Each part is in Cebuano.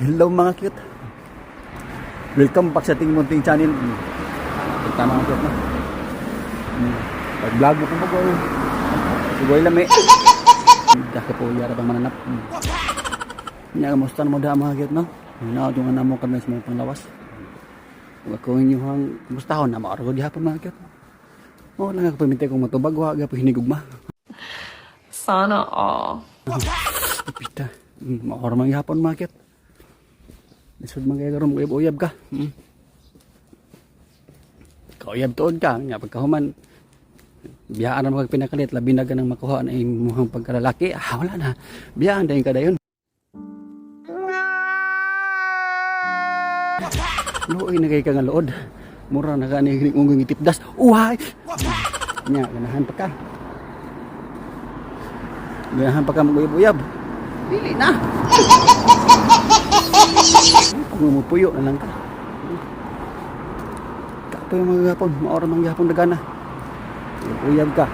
Hello, mga cute. Welcome back sa ating munting channel. Punta, mga cute, no? Pag-vlog mo kung bago. Sugoy lami. Dahil po yara pang mananap. Nya, kamusta na mo da, mga cute, no? Hinaw nga na mo kami sa mga panglawas. Ug ako inyong kumustahon na maaraw di hapon, mga cute. Oh, lang ako pamintay kung matubag wa gyapon hinigugma. Sana all. Pita. Maor man gihapon, mga cute. Lisod man kay karon uyab-uyab ka. Kauyab tuod ka nga pagkahuman biyaan na mo kag pinakalit, labi na ganang makuha na imong pagkalalaki. Ah, wala na. Biyaan dayon ka dayon. Luoy na kay ka nga lood. Mura na ka ni mong ngitipdas. Uhay! Nya, ganahan pa ka. Ganahan pa ka mag-uyab-uyab. Dili na. Kung mupuyo na lang ka. Kapoy mga gapon, maora man gihapon dagana. Uyab ka.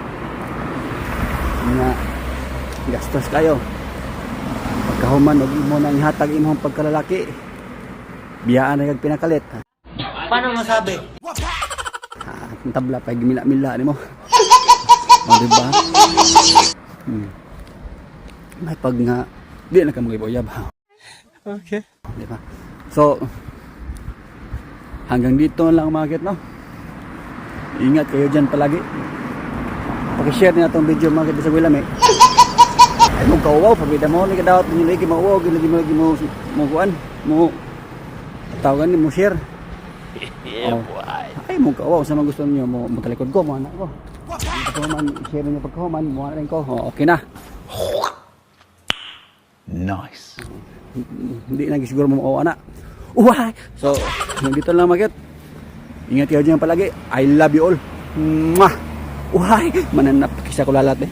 Nga gastos kayo. Pagkahuman og imo nang ihatag imong pagkalalaki, biyaan na kag pinakalit. Paano masabi? Ah, ang tabla pa gimila-mila nimo. O, di ba? May pag nga di na ka mag-uyab. Okay. Di ba? So, hanggang dito lang, mga cute, no? Ingat kayo dyan palagi. Pakishare na itong video, mga cute, sa Willam eh. Ay mo kauwaw, pabida mo, ni kadawat ninyo lagi mauwaw, lagi mo lagi mo mo kuan, mo tawagan ni mo share. Yeah, Oh. boy. Ay mo kauwaw sa mga gusto niyo mo mo talikod ko mo anak ko. Pagkahuman, share niyo pagkahuman, mo rin ko. Oh, okay na. Nice. Hindi na siguro mo mauwa na. Uway! So, nandito lang, mga cute. Ingat kayo dyan palagi. I love you all. Mwah! Uhay! Mananap kisa ko lalat eh.